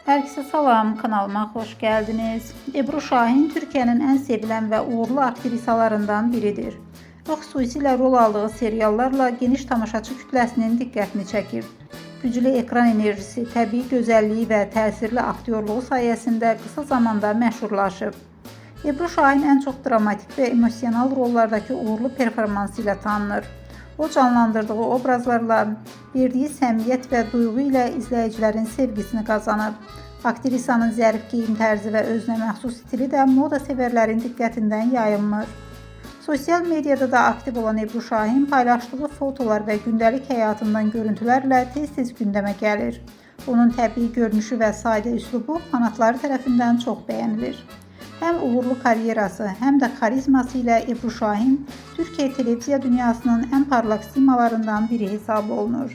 Herkese salam, kanalıma hoş geldiniz. Ebru Şahin Türkiye'nin en sevilen ve uğurlu aktrisalarından biridir. O xüsusilə rol aldığı seriallarla geniş tamaşaçı kütləsinin diqqətini çəkir. Güclü ekran enerjisi, təbii gözəlliyi və təsirli aktyorluğu sayəsində qısa zamanda məşhurlaşıb. Ebru Şahin ən çox dramatik və emosional rollardakı uğurlu performansı ilə tanınır. O canlandırdığı obrazlarla, verdiyi səmimiyyət və duyğu ilə izləyicilərin sevgisini qazanıb. Aktrisanın zərif geyim tərzi və özünə məxsus stili də moda sevərlərin diqqətindən yayınmır. Sosial mediada da aktiv olan Ebru Şahin paylaşdığı fotolar və gündəlik həyatından görüntülərlə tez-tez gündəmə gəlir. Onun təbii görünüşü və sadə üslubu fanatları tərəfindən çox bəyənilir. Həm uğurlu karyerası, həm də xarizması ilə Ebru Şahin Türkiyə televiziya dünyasının ən parlaq simalarından biri hesab olunur.